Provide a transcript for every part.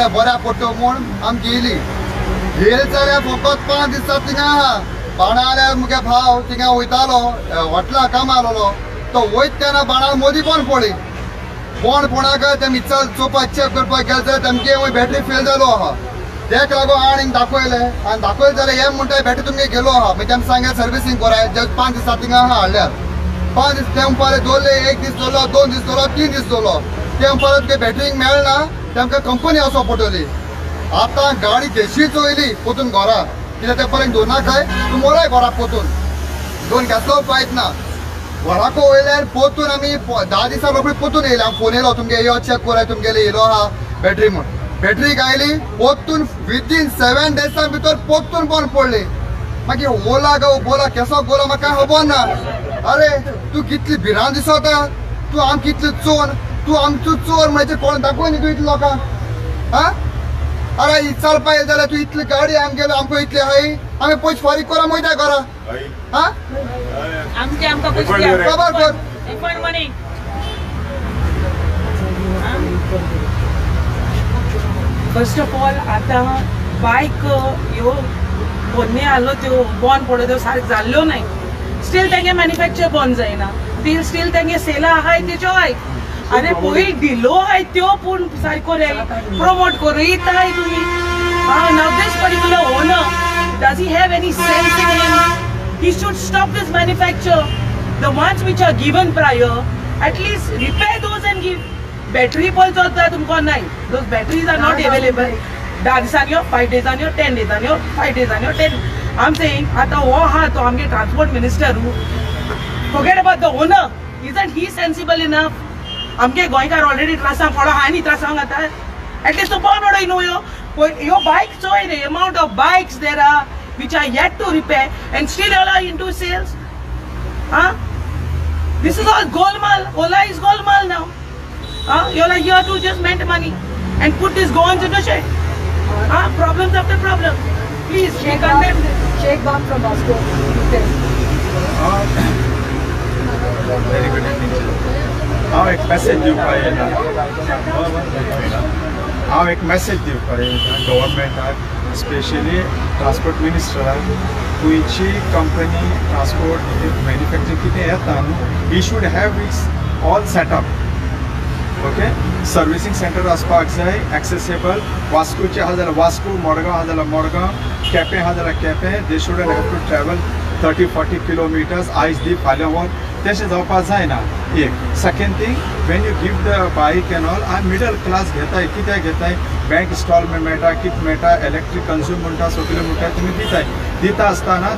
बऱ्या पडटा म्हूण आमची येयली येयली जाल्यार फकत 5 दिसां थिंगा आहा. बाणाल्या मुगे भाव थिंगा वयतालो हॉटेला कामा आसलेलो तो वयता तेन्ना बाणा मदीं पण पडली कोण कोणाक ते मिक्सर चोवपाक चॅक करपाक गेले जाल्यार तेमगे वयर बॅटरी फेल जालो आहा. तेका लागून आनीक दाखयलें आनी दाखयलें जाल्यार हे म्हणटा बॅटरी तुमगे गेलो आहा. मागीर तेम सांगलें सर्विसींग कराय जे 5 दिसां थिंगा आहा हाडल्यार 5 दीस ते म्हणपाक दवरले 1 दीस दवरलो 2 दीस दवरलो 3 दीस दवरलो ते म्हणपाक तुगे बॅटरीक मेळना तेमकां कंपनी वचोंक पडटली. आतां गाडी तशीच वयली पोतून घरा कित्याक ते पर्यंत दवरनाकाय तूं मोराय घराक पोतून दोन घेतलो फायद ना. घराको वयल्यार पोतून आमी 10 दिसां रोखडी पोतून येयले. हांव फोन येयलो तुमगे यो चॅक कराय तुमगेले येयलो आहा बॅटरी म्हूण. बॅटरी आयली पोतून विथीन 7 डेजां भितर पोतून बंद पडली. मागीर ओला गो बोला केसो गोला म्हाका कांय खबर ना. अरे तूं कितली भिरांत दिसता तूं आमकां इतली चोर तूं आमचो चोर म्हणजे कोण दाखय न्ही तूं इतले लोकांक. आं अरे चलपा येयले जाल्यार तूं इतली गाडी आमगेलो आमकां इतली आहाय आमी पयशे फारीक करा वयता घरा. आं आमचे आमकां पयशे खबर कर. Refund money. First of all आतां बायक ह्यो पोन्ने आहलो त्यो बॉन पडो त्यो सारक्यो जाल्ल्यो नाय. स्टील तेंगे मॅन्युफॅक्चर बंद जायना. ती स्टील तेंगे सेला आहाय तेच्यो आहाय. आरे पयलीं दिलो आहाय त्यो पूण सारको रे प्रमोट करूं येताय तुमी. आं now this particular owner does he have any sense in him? He should stop this manufacture. The ones which are given prior, at least repair those and give. Battery पळय चलता तुमकां नाय. Those batteries are not available. 10 दिसांनी यो, 5 डेजांनी यो, 10 डेजांनी यो, 5 डेजांनी यो, 10. I am saying आतां हो आहा तो आमगे transport minister. Forget about the owner. Isn't he sensible enough? आमगे गोंयकार ऑलरेडी त्रासांक पडो आहा आनी त्रासांक जाता. एटलिस्ट तूं बंद उडय न्हू ह्यो ह्यो बायक चोय रे amount of bikes there are which are yet to repair and still all are into sales. Huh? This is all golmal. Ola is golmal now. Huh? You all are here to just mint money and put these goons into shade. Huh? Problems after problems. Please, we condemn this. Sheikh Bam from Vasco. Very good evening. हांव एक message दिवपाक येयला. हांव एक message दिवपाक येयला गव्हर्मेंटाक, specially transport मिनिस्टराक. खंयची company transport manufacture कितें येता न्हू, he should have its all setup. Okay, servicing centre आसपाक जाय एक्सेसेबल. वास्कोचे आहा जाल्यार वास्को, मडगांव आहा जाल्यार मडगांव, केपें आहा जाल्यार Quepem. They shouldn't have to travel 30-40 kilometres आयज दी फाल्यां व्हर, तशें जावपाक जायना. एक second thing, when you give the bike and all, I middle class घेताय. कित्याक घेताय? बँक इन्स्टॉलमेंट मेळटा, कितें मेळटा, इलेक्ट्रीक कन्ज्यूम म्हणटा, सगळें म्हणटा, तुमी दिताय. दिता आसतना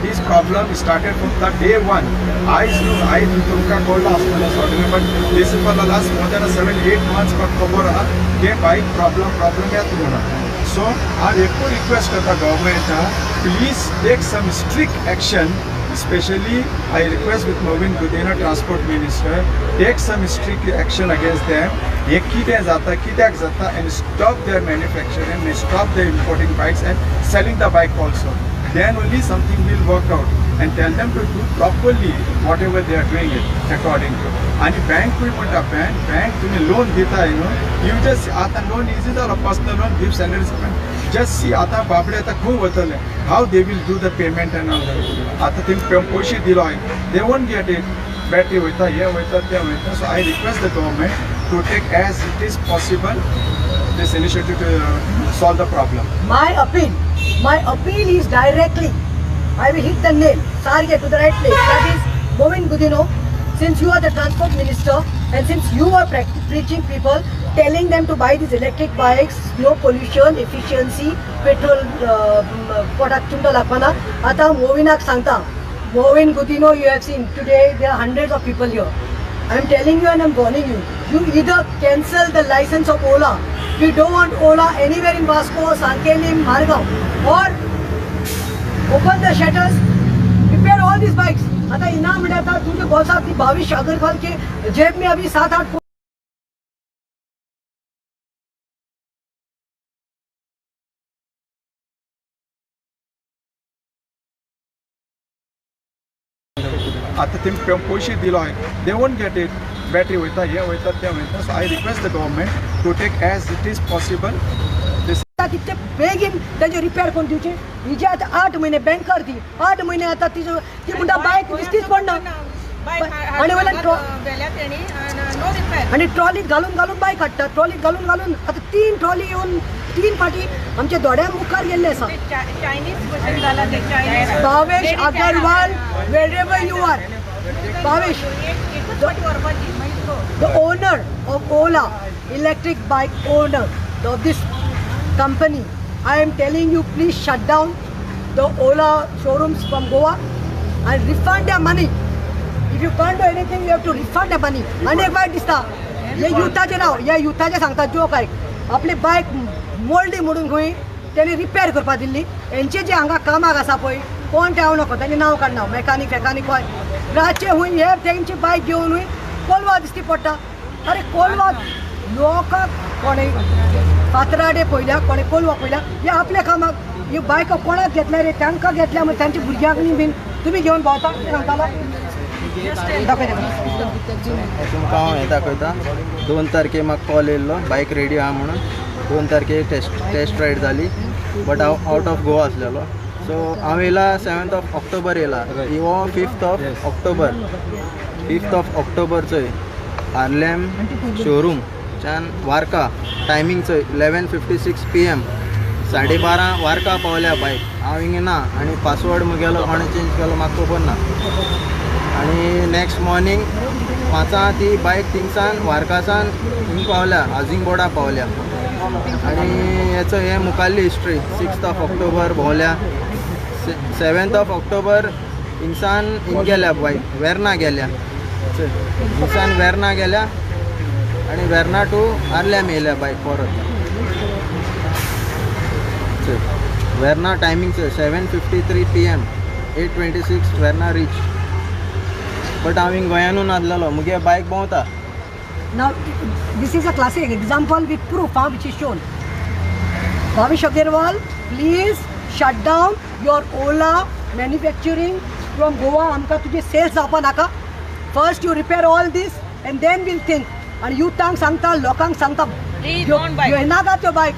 this problem started from the day one. आयज न्हू, आयज तुमकां कळ्ळां आसतलें सगळें, but this is for the last more than 7-8 months म्हाका खबर आहा की बायक प्रॉब्लम येता म्हणून. सो हांव एकूय रिक्वेस्ट करता गव्हर्मेंटाक, please take some strict action. Especially I request with Mauvin Godinho, Transport Minister, take some strict action against them. हे कितें जाता, कित्याक जाता, and stop their manufacturing, and stop their importing bikes and selling the bike also. Then only something will work out. And tell them to do properly whatever they are doing it according to. आनी बँकूय म्हणटा, bank तुमी loan दिताय न्हू, you just आतां loan easy जालो, personal loan give salary just see आतां बाबडे आतां खंय वतले, how they will do the payment and all that. आतां तेमी पयशे दिलो हांवें, they won't get it. Battery वयता, हें वयता, तें वयता. So I request the government to take as it is possible this initiative to solve the problem. My appeal is directly, I will hit the nail, Sarge, to the right place. That is, Mauvin Godinho, since you are the transport minister and since you are preaching people, telling them to buy these electric bikes, no pollution, efficiency, petrol पोटाक चिमटो लागपाना. आतां मोविनाक सांगता, Mauvin Godinho, you have seen today there are hundreds of people here. I am telling you and I am warning you, you either cancel the license of Ola. We don't want Ola anywhere in Vasco, Sanquelim, Margao, or open the shutters, repair all these bikes. आता इनाम म्हळ्यार आता तुमच्या बोल्साक ती 22 सागर K जेब में अभी 7-8 आतां तेमी पयशे दिलो हांवें, they won't get it. Battery वयता, हें वयता, तें वयता. So I request the government to take as it is possible this. तितके बेगीन तेजे रिपेर करून दिवचे. हिजे आतां 8 म्हयने बँकर ती 8 म्हयने आतां तिजो ती म्हणटा बायक दिसतीच पडना आनी वयल्यान आनी ट्रॉलीत घालून घालून बायक हाडटा, ट्रॉलीत घालून घालून आतां 3 ट्रॉली येवन 3 फाटी आमच्या दोड्या मुखार गेल्ले आसा. Bhavesh Agarwal, wherever you are, Bhavesh, the owner of Ola electric bike, owner of this company, I am telling you, please shut down the Ola showrooms from Goa and refund their money. If you can't do anything, you have to refund the money. आनी एक वायट दिसता, हे युथाचें नांव, हे युथाचें सांगता joke आयक, आपली बायक मोडली म्हणून खंय तेणी रिपेर करपाक दिल्ली. हेंचे जे हांगा कामाक आसा पळय कोण ते हांव नको तेंचें नांव काडना, मेकानीक फेकानीक खंय रातचे हुंय हे तेंची बायक घेवन हुंय कोलवा दिसती पडटा. अरे कोलवा लोकांक कोणें फातराडे पळयल्या, कोणें कोलवा पळयल्या, हे आपल्या कामाक ह्यो बायको कोणाक घेतल्या रे, तांकां घेतल्या मागीर तांच्या भुरग्यांक बीन तुमी घेवन भोंवता कितें सांगतालो. तुमकां हांव हें दाखयता. 2 तारखे म्हाका कॉल येयल्लो बायक रेडी आहा म्हणून. 2 तारखे टेस्ट रायड जाली, बट हांव आवट ऑफ गोवा आसलेलो. सो हांव येयला 7 ऑक्टोबर येयला, हो 5 ऑक्टोबर, 5 ऑक्टोबर चोय आर्लेम शोरूमच्यान वार्का, टायमींग चोय 11:56 PM, 12:30 वार्का पावल्या बायक. हांव हिंगा ना आनी पासवर्ड मुगेलो कोणें चेंज केलो म्हाका खबर ना. आनी नेक्स्ट मॉर्निंग 5 ती बायक थिंगसान वार्कासान हिंग पावल्या, हावजींग बोर्डा पावल्या. आनी हेचो हें मुखाल्ली हिस्ट्री 6 ऑक्टोबर भोंवल्या, 7 ऑक्टोबर हिंगसान हिंग गेल्या बायक वेर्ना गेल्या, हिंगसान वेर्ना गेल्या आनी वेर्ना टू आर्ल्याम येयल्या बायक परत. Verna timing 7:53 PM, 8:26 Verna reach. But हांव हिंग गोंयानूच नासलेलो, मुगे बायक भोंवता. Now, this is a classic example with proof which is shown. Bhavesh Agarwal, please shut down your Ola manufacturing from Goa. आमकां तुजे सेल्स जावपा नाका. First you repair all this and then we'll think. आनी युथांक सांगता, लोकांक सांगता, घेयनाका त्यो बायक,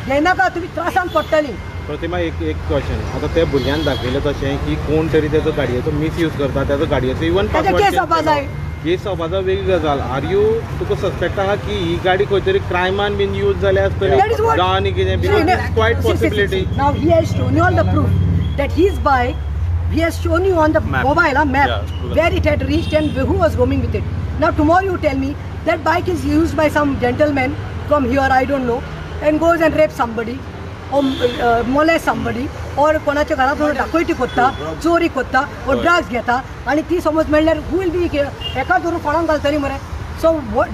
घेयनाका, तुमी त्रासान पडटली. प्रतिमा, एक क्वेश्चन. आतां ते भुरग्यान दाखयलें तशें की कोण तरी तेजो गाडयेचो मिसयूज करता, तेजो गाडयेचो इवन केस जावपा जाय, केस जावपाचो वेगळी गजाल. Are you तुका सस्पेक्ट आहा की ही गाडी खंय तरी क्रायमान बीन यूज जाल्या आसतली जावं आनी कितें? Because it's quite possibility. Now he has shown you all the proof that his bike, he has shown you on the mobile map where it had reached and who was roaming with it. Now tomorrow you tell me that bike is used by some gentleman from here, I don't know, and goes and rapes somebody or molest somebody or कोणाच्या घरात दाखयटी कोत्ता, चोरी कोत्ता or drugs घेता आनी ती समज मेळ्ळ्यार who will be एका धरून कोणाक घालतली मरे. So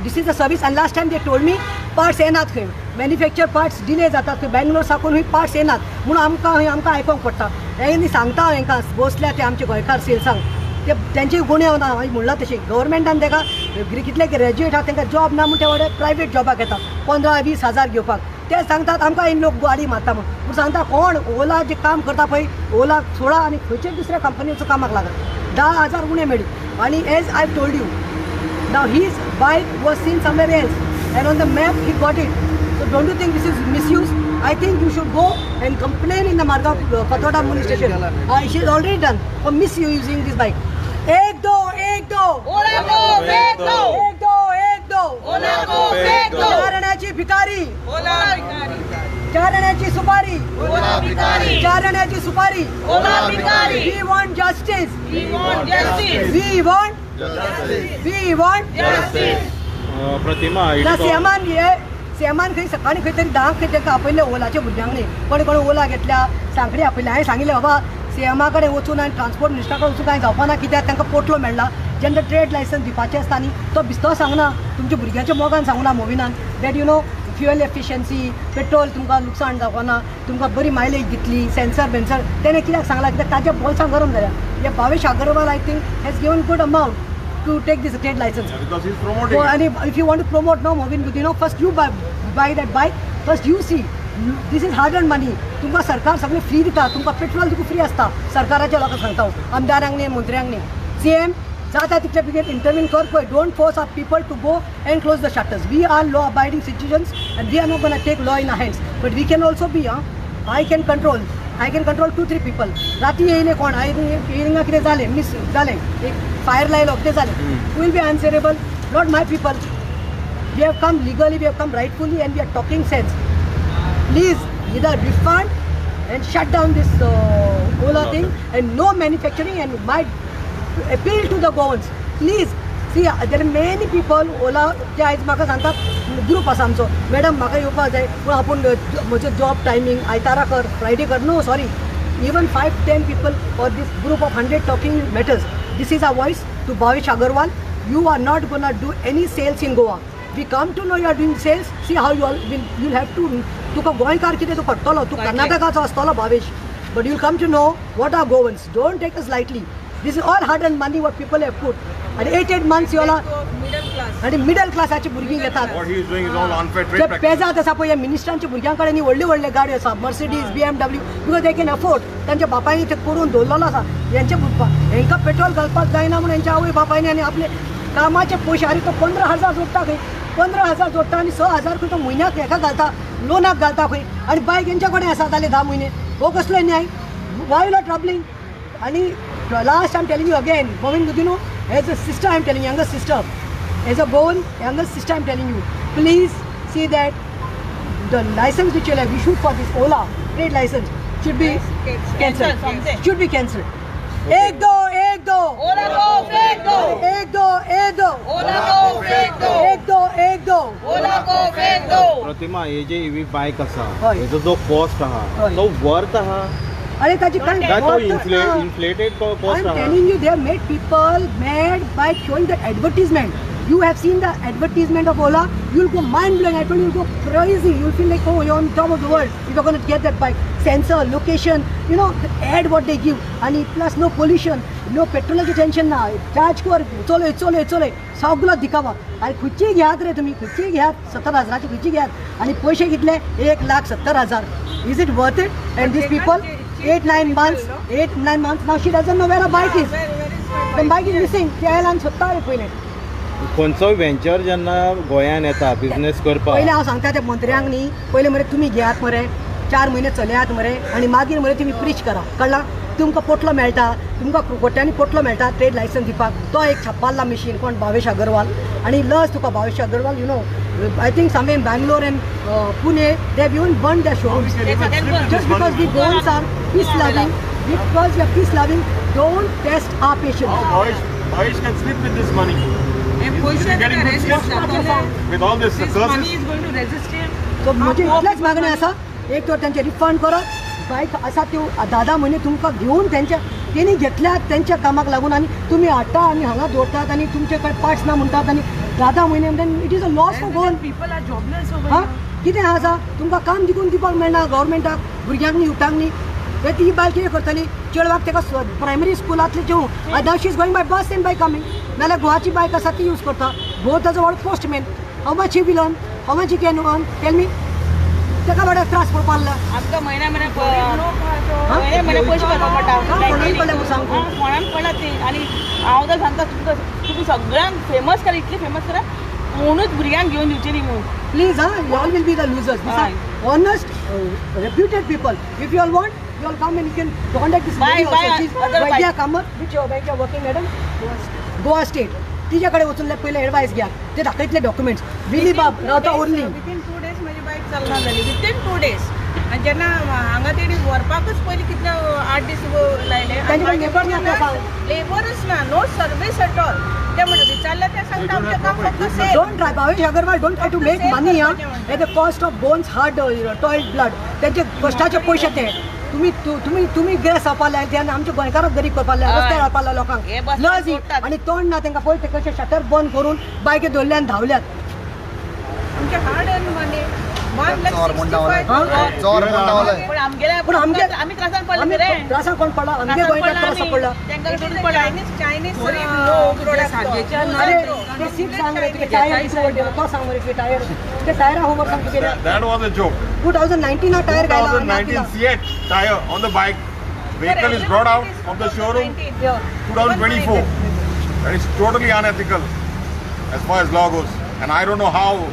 this is a service. And last time they told me parts येनात खंय, मॅन्युफॅक्चर पार्ट्स डिले जातात खंय, बेंगलोर साकून हूंय पार्ट्स येनात म्हणून आमकां हूंय आमकां आयकोंक पडटा. हें सांगता हांव हेंकां बसल्या ते आमचे गोंयकार सेल्सांक, ते तेंचे गुण्यांव ना. हांवें म्हणलां तशें गव्हर्मेंटान ताका कितले ग्रॅज्युएट आहा तांकां जॉब ना म्हूण ते व्हडे प्रायवेट जॉबाक येता 15-20 हजार घेवपाक. ते सांगतात आमकां हे लोक गाडी मारता म्हूण. पूण सांगता कोण ओला जे काम करता पळय, ओला सोडा आनी खंयचे दुसऱ्या कंपनीचो कामाक लागत 10,000 उणें मेळ्ळी. आनी as I told you, now his bike was seen somewhere else and on the map he got it. So don't you think this is misuse? I think you should go and complain in the Margao Fatorda police station. She is already done for misusing this bike. 1 2 1 2 Ola को फेंक दो, 1 2 1 2 ओला को फेंक दो. 4 आण्याची भिकारी, ओला भिकारी. 4 आण्याची सुपारी, ओला भिकारी. 4 आण्याची सुपारी, ओला भिकारी. We want justice, we want justice, we want justice, we want justice. Pratima, ना सीएमान हे सीएमान खंय सकाळी खंय तरी 10 खंय तांकां आपयल्ले ओलाच्या भुरग्यांक न्ही, कोणें कोणें ओला घेतल्या सांकडी आपयल्या. हांवें सांगिल्लें बाबा सीएमा कडेन वचून आनी ट्रान्सपोर्ट मिनिस्टरा कडेन वचून कांय जावपा ना, कित्याक तांकां पोटलो मेळ्ळा. जेन्ना ट्रेड लायसन्स दिवपाचें आसता न्ही तो बिस्तो सांगना, तुमच्या भुरग्यांच्या मोगान सांगना मोविनान that you know fuel efficiency, petrol तुमकां लुकसाण जावपाना, तुमकां बरी मायलेज दितली, सेन्सर बेन्सर. तेणें कित्याक सांगलां कित्याक ताच्या बोल्सां गरम जाल्या. हे Bhavesh Agarwal I think has given good amount to take this trade license. Because he's promoting. So, and if you want to promote now, Movin Godinho, first you buy that bike, first you see. This is hard earned money. तुमकां सरकार सगळें free दिता, तुमकां petrol तुका free आसता. सरकाराच्या लोकांक सांगता हांव, आमदारांक न्ही, मंत्र्यांक न्ही. CM, जाता तितले बेगीन इंटरवीन कर पळय. Don't force our people to go and close the shutters. We are law abiding citizens and we are not gonna take law in our hands, but we can also be. I can control, I can control 2-3 people. राती येयले कोण हिंगा कितें जालें, miss जालें, एक fire लायलो, कितें जालें, will be answerable, not my people. We have come legally, we have come rightfully and we are talking sense. Please either refund and shut down this Ola thing and no manufacturing. And my appeal to the Goans, please see, there are many people. Ola ते आयज म्हाका सांगता, group आसा आमचो, madam म्हाका येवपाक जाय पूण आपूण म्हजो जॉब टायमींग आयतारा कर, फ्रायडे कर. No sorry, even 5-10 people for this group of 100 talking matters. This is our voice to Bhavesh Agarwal. You are not gonna do any sales in Goa. We come to know you are doing sales. See how you all will, you'll have to. तुका गोंयकार कितें तो कळटलो, तूं कर्नाटकाचो आसतलो Bhavesh, but you'll come to know what are Goans. Don't take us lightly. This is all hard earned money what people have put. आनी 8-8 months you all आनी middle क्लासाची भुरगीं घेतात. जे पेजात आसा पळय, मिनिस्टरांच्या भुरग्यां कडेन व्हडले व्हडले गाडयो आसा, Mercedes, BMW, because they can afford. तांच्या बापायनी ते करून दवरलेलो आसा. हेंच्या हेंकां पेट्रोल घालपाक जायना म्हणून हेंच्या आवय बापायनी आनी आपले कामाचे पयशे. आनी तो 15,000 जोडटा खंय, 15,000 जोडटा आनी 6,000 खंय तो म्हयन्याक हेका घालता, लोनाक घालता खंय. आनी बायक हेंच्या कडेन आसा जाले 10 म्हयने. हो कसलो न्याय? Why you are troubling? आनी last I am telling you again, Mauvin Godinho, as a sister I am telling, younger sister, as a Goan younger sister I am telling you, please see that the licence which you have issued for this Ola trade licence should be cancelled. Should be cancelled. 1 2 1 2 Ola को फेंक दो. 1 2 1 2 ओला को फेंक दो. 1 2 1 2 ओला को फेंक दो. प्रतिमा, हे जे EV बायक आसा हेजो जो cost आहा तो वर्थ आहा? अरे ताची काय तो इन्फ्लेटेड कॉस्ट आहा. I am telling you, they have made people mad by showing the advertisement. You have seen the advertisement of Ola, you'll go mind blowing. I told you, you'll go crazy. You'll feel like, oh, you're on top of the world if you're going to get that bike. Sensor, location, you know, the ad what they give. And plus no pollution, no petrol tension ना. Charge कर, चलो चलो चलो, सगळो दिखावा. आणि खंयची घेयात रे तुमी, खंयची घेयात, 70,000 खंयची घेयात आणि पैसे कितले, 1,70,000. Is it worth it? And these people, 8-9 months, 8-9 months, now she doesn't know where her bike is. The bike is missing. ते आयला आनी सोदता रे पयलें. खंयचोय वेंचर जेन्ना गोंयान येता बिजनेस करपाक, पयलें हांव सांगता त्या मंत्र्यांक न्ही, पयलें मरे तुमी घेयात मरे, 4 म्हयने चलयात मरे आनी मागीर मरे तुमी प्रीच करा. कळ्ळा? तुमकां पोटलो मेळटा, तुमकां कोट्यांनी पोटलो मेळटा ट्रेड लायसन्स दिवपाक. तो एक छापाल्ला मिशीन कोण, भावेश अगरवाल. आनी लज तुका Bhavesh Agarwal, you know, I think somewhere in Bangalore and Pune they have even burn their showrooms just because we Goans are peace loving. Because we are peace loving, don't test our patience. Bhavesh can sleep with this money. With all this money is going to resist him. So म्हजें इतलेंच मागणें आसा, एक तर तेंचे refund करप, बायक आसा त्यो 10-10 म्हयने तुमकां घेवन तेंच्या तेणी घेतल्यात तेंच्या कामाक लागून, आनी तुमी हाडटा आनी हांगा दवरतात आनी तुमचे कडेन पार्ट्स ना म्हणटात आनी 10-10 म्हयने म्हणटा. It is a loss for Goan. People are jobless. हां, कितें आसा, तुमकां काम दिकून दिवपाक मेळना गव्हर्मेंटाक, भुरग्यांक न्ही, युथांक न्ही. ती बायल कितें करतली? चेडवाक ताका primary स्कुलांतले जेवूं. Now she is going by bus and by coming. नाल्यार गोवाची बायक आसा ती यूज करता. घोव ताजो व्हड postman. How much he will earn, how much he can earn, tell me. ताका बरो त्रास पडपाक लागला. आमकां म्हयन्या म्हयन्या पयशे भरपाक पडटा. कोणाक पडल्या म्हूण सांग, कोणाक पडला ती. आनी हांव तर सांगता तुमकां, तुमी सगळ्यांक फेमस करा, इतली फेमस करा, कोणूच भुरग्यांक घेवन दिवचे न्ही म्हणून. Please, huh? You all will be the losers. These are honest, reputed people. If you all want, you all come and you can contact this lady also. She's Vaidya Kamath, which bank you are working, madam? Goa State. तिच्या कडे वचून पयले advice घ्या, ते दाखयतले documents. Willie बाब रावता ओर्ली. Nitin 2 days म्हजी बायक चलना जाली. वितीन 2 days. आनी जेन्ना हांगा तेणी व्हरपाकूच पयलीं कितले 8 दीस लायले. तांचे लेबर ना, लेबरूच ना, नो सर्वीस एट ऑल. ते म्हणटा विचारलें ते सांगता आमचें काम फक्त sale. Don't try, Bhavesh Agarwal, don't try to make money at the cost of Goans hard toiled blood. तेंचे कश्टाचे पयशे ते तुम्ही तुम्ही तुम्ही गॅस जावपाक लागले आनी आमच्या गोंयकाराक गरीब करपाक लागले, रस्त्यार हाडपाक लागले लोकांक. लज ही. आनी तोंड ना तांकां, पळय ते कशे शटर बंद करून बायके दवरले आनी धांवल्यात. आमचे हार्ड अर्न मनी 1,65,000. पण आमगे त्रासान पडले रे. त्रासान कोण पडला? आमगे गोंयकार त्रासान पडला. चायनीज अरे ते सीट सांग रे, तुगे टायर तो सांग रे, तुगे टायर ते टायरा होमवर्क सांग तुगे. That was a joke. 2019 हा टायर घायला. 2019 CEAT tyre on the bike. Vehicle is brought out of the showroom 2024. That is totally unethical as far as law goes. And I don't know how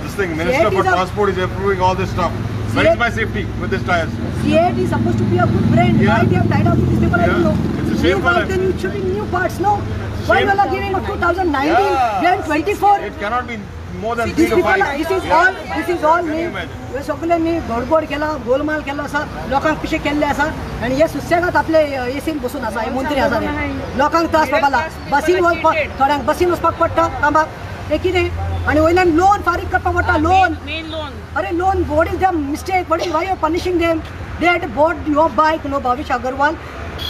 this thing, Minister for Transport is approving all this stuff. Where is my safety with these tires? CEAT is supposed to be a good brand. Yeah. Why they have tied up with these people? I don't know. It's a shame new for bike, them. then you should be new parts, no? Why you are giving 2019? Yeah. We are in 24. It cannot be more than These 3 to people, 5. this is all, this is all न्ही हे सगळ्यांनी गडबड केला, गोलमाल केलो आसा, लोकांक पिशे केल्ले आसा आनी हे सुसेगाद आपले एसीन बसून आसा, हे मंत्री आसा ते लोकांक त्रास पडला. बसीन वचपाक थोड्यांक बसीन वचपाक पडटा कामाक, हे कितें आनी वयल्यान लोन फारीक करपाक पडटा. लोन, अरे loan, what is the mistake? What is, why you are punishing them? They had bought your bike, no, Bhavish Agarwal,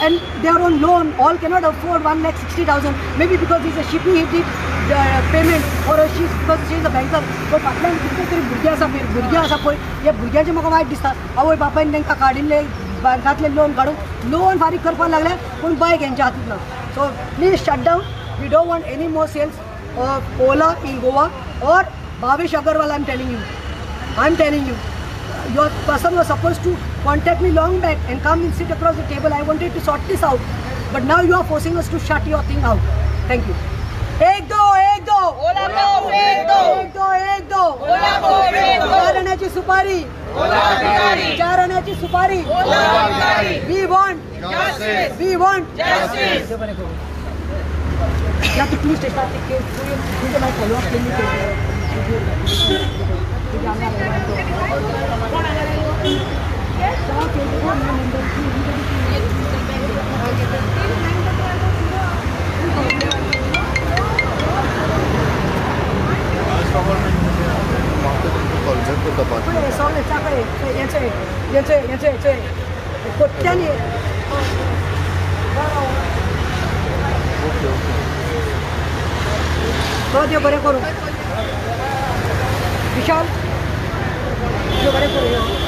and they are on loan. All cannot afford 1,60,000. Maybe because he's a shippy, he did the payment, or she's because she is a banker. But फाटल्यान कितले तरी भुरगे आसा, भुरगे आसा पळय, ह्या भुरग्यांचे म्हाका वायट दिसता. आवय बापायन तांकां काडिल्ले बँकांतले लोन काडून लोन फारीक करपाक लागले, पूण बायक हेंच्या हातींत ना. So please shut down. We don't want any more sales of Ola in Goa or Bhavish Agarwal. I am telling you, I am telling you. Your person was supposed to contact me long back and come and sit across the table. I wanted to sort this out, but now you are forcing us to shut your thing out. Thank you. एक दो, एक दो, ओला को फेंक दो, एक दो, एक दो, ओला को फेंक दो. चार आण्याची सुपारी, ओला भिकारी. चार आण्याची सुपारी, ओला भिकारी. We want justice. We want justice. या तो पुलिस स्टेशन के तुझे मैं फॉलो अप केली. देव बरें करूं विशाल, देव बरें करूं.